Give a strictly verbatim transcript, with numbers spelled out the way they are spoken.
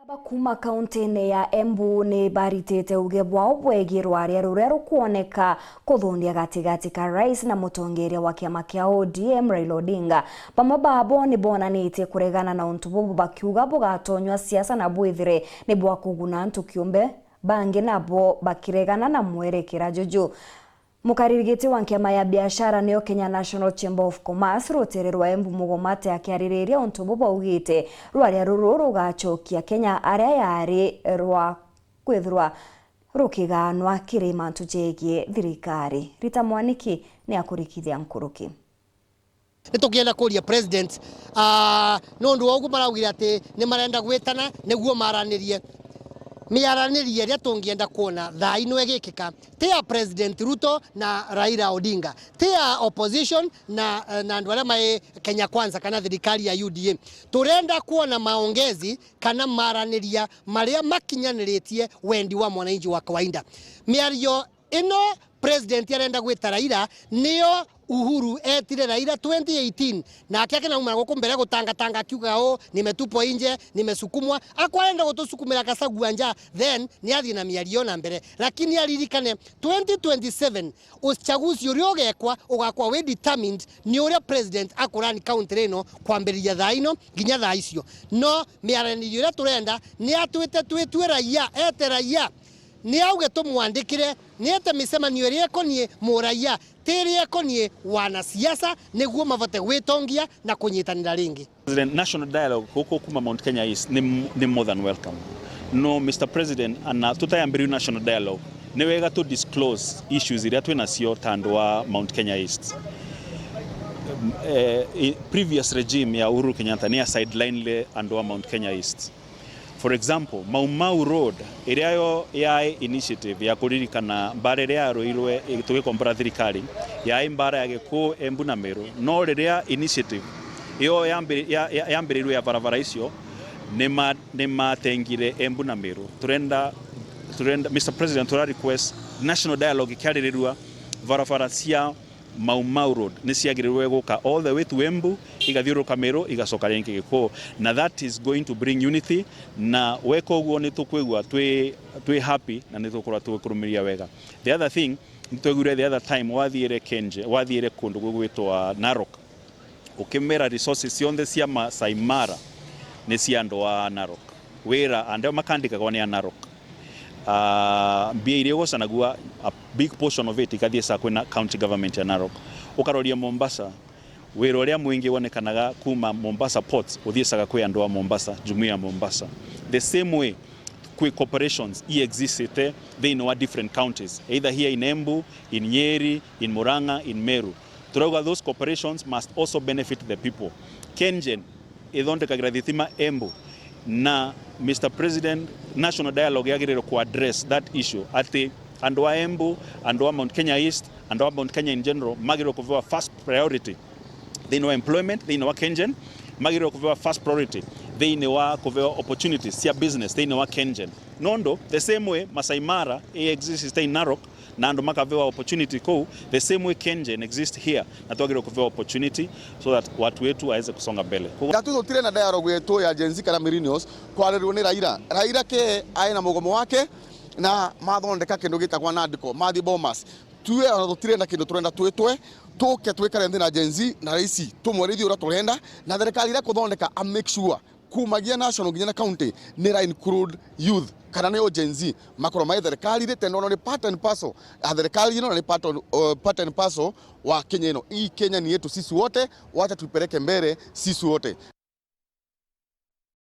Ba kuma kauntine ya Embu ni baritite uge bwao bwegii rwaria ruria rukwoneka kuthundia gatigati ka rais na mutongeria wa kiama kia O D M Raila Odinga. Bamwe babo ni bonanitie kuregana na untu bubu, bakiuga bugatonywa siasa na bwithire ni bwa kuguna antu kiumbe, bangi nabo bakiregana na mwerekera juju. Mukariri giti wa nkiama ya biashara niyo Kenya National Chamber of Commerce rutere rwa Embu Mugomate akiaririria untu bu baugite rwaria ruru rugacokia Kenya aria yari rwa kwithirwa rukiganwa kiri mantu jegie thirikari. Rita Mwaniki ni akurikithia nkuruki. Ni tukienda kuria president, ah, nondu wa uguo maraugire ati ni marenda gwitana niguo maranirie. Miaranirie iria tungienda kuona thaa ino igikika, ti ya President Ruto na Raila Odinga, ti ya opposition na, na andu aria mai Kenya Kwanza kana thirikari ya U D A. Turenda kuona maongezi kana maraniria maria makinyaniritie wendi wa mwananchi wa kawaida. Miario ino president arenda gwita Raila niyo Uhuru etire Raila twenty eighteen, nake akinaumira guku mbere gutangatanga akiuga, "Oh, nimetupwa nje, nimesukumwa." Akwa arenda gutusukumira Gachagua nja, then ni athie na miario na mbere. Lakini aririkane, twenty twenty-seven, uchaguzi uria ugekwa ugakwa wi determined ni uria president akurani county ino kwambiriria thaa ino nginya thaa icio. No miaranirio iria turenda ni atwite twitue raia, ete raia. Ni auge tumwandikire, ni ete micemanio iria ikonie muraia, ti iria ikonie wanasiasa, niguo mavote gwitongia na kunyitanira ringi. President, National Dialogue guku kuma Mount Kenya East ni, ni more than welcome. No, Mister President, ana tutayambiriu National Dialogue, ni wega tu disclose issues iria twinacio ta andu a Mount Kenya East. Eh, i-, previous regime ya Uhuru Kenyatta ni ya sideline le andu a Mount Kenya East. For example, Mau Mau Road, iria yo yaai initiative ya kuririkana mbara iria yaruirwe, i-, tugikombora thirikari, yaai mbara ya Gikuu, Embu na Meru. No riria initiative iyo yambi-, ya, ya, yambirirwe ya barabara icio, ni ma-, ni matengire Embu na Meru. Turenda, turenda, Mister President, tura request National Dialogue ikiaririrua, barabara cia Mau Mau Road ni ciagirirwe guka all the way to Embu, igathiuruka Meru, igacoka ringi Gikuu. Na that is going to bring unity, na weka uguo ni tukwigua twi, twi happy, na ni tukurwa tukurumiria wega. The other thing, nitwegwire the other time wathiire Kenje, wathiire kundu gugwitwa Narok, ukimera resources cionthe cia Masai Mara ni cia andu a Narok. Wira, andu makandikagwa ni a Narok. Ah, mbia iria ugocanagua, a big portion of it ikathiicaga kwina county government ya Narok. Ukaroria Mombasa, wira uria mwingi wonekanaga kuma Mombasa ports, uthiicaga kwi andu a Mombasa, jumuiya ya Mombasa. The same way, kwi corporations i existite thiini wa different counties, either here in Embu, in Nyeri, in Murang'a, in Meru. Turauga those corporations must also benefit the people. Kengen ithondekagira thitima Embu, na Mister President, National Dialogue yagirire ku address that issue, ati andu a Embu, andu a Mount Kenya East, andu a Mount Kenya in general magirwe kuvewa first priority thiini wa employment thiini wa Kengen, magirwe kuvewa first priority thiini wa kuvewa opportunities cia business thiini wa Kengen. Nondu the same way Masai Mara i exist in Narok, na andu makavewa opportunity kuu, the same way Kengen exist here, na twagirwe kuvewa opportunity so that watu wetu waweze kusonga mbele. Koguo Gatu tutire na dialogue yetu ya Gen Z kana millennials, kwaririrwe ni Raila. Raila ke ae na mugomo wake, na mathondeka kindu gitagwa NADCO, mathi Bomas. Tue ona tutirenda kindu, turenda twitwe, tuke twikare nthi na Gen Z na raisi, tumwere ithui uria turenda, na thirikari iria kuthondeka a make sure kumagia national nginya na county ni ra include youth, kana niyo Gen Z, makorwo mai thirikari ri, tendo ni part and parcel ya thirikari ino, na ni part, uh, part and parcel wa Kenya ino. Hii Kenya ni yetu sisi wote, wacha tuipeleke mbele sisi wote.